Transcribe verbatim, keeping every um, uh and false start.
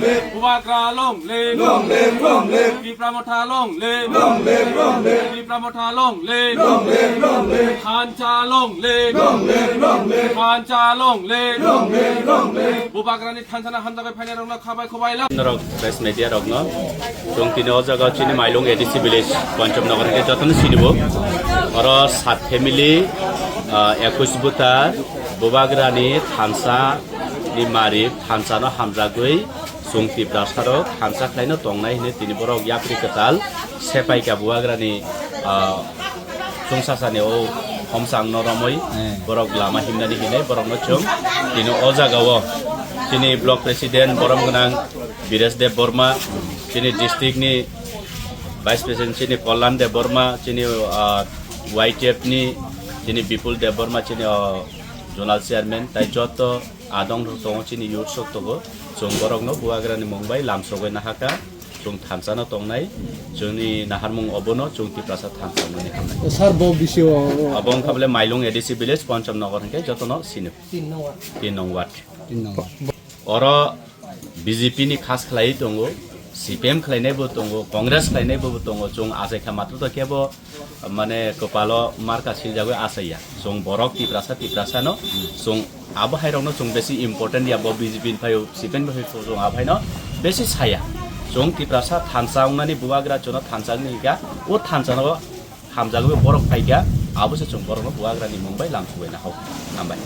Bubagra long live. Long live, long live. Tipra Motha long live. Long live, long live. Tipra Motha long live. Long live, long live. Thansa long live. Long live, long live. Thansa long live. Long live, long live. Bubagrani thansa no hamjakwi phainairokno khabai khubai la. Norok press media rokno chwng tini o jaga chini Mailung A D C village Pancham Nagar hwnkhe jotono sinibo. Oro sat family, ah, ekush butar Bubagrani thansa ni mari thansa no hamjagwi chwng Tiprasa rok thansa khlaino tongnai hwnwi tini borok yapri kwtal sepaikha Bubagrani, ah, chwngsasani o homsang no romwi borok lama himnani hinwi borokno chwng tini o jaga o chini block president borom gwnang Biresh Deb Borma, chini district ni vice president chini Kollan Deb Borma, chini, ah, Y T F ni chini Bipul Deb Borma, chini, ah, zonal chairman, tai joto adong rok tongo chini youth sok tongo. Chwng borokno Bubagrani mung bai lamsogwi nahaka. Chwng thansa no tongnai. Chwngni naharmung obono chwng Tiprasa thansa wngnani hamnai. Sir, bo bisio abo wngkha bole Mailung A D C village Pancham Nagar hwnkhe jotono sino. Tin nong ward. Tin nong ward. Tin nong ward. Oro B J P ni khas khlaiwi tongo, C P M khlainai bo tongo, Congress khlainai bo tongo, chwng achaikha matwtwi kebo mane kwpalo marka siljagwi achaiya. Chwng borok Tiprasa, Tiprasa no chwng abo hai rokno chwng besi important ya, bo B J P ni phaio, C P M ni phaio, chwng abo hai no besi saya. Chwng Tiprasa thansa wngnani Bubagra chwngno thansa wngni hika, o thansa no hamjagwi borok phaikha, abo se chwng borokno Bubagrani mung bai lamsugwi nahao. Hambai.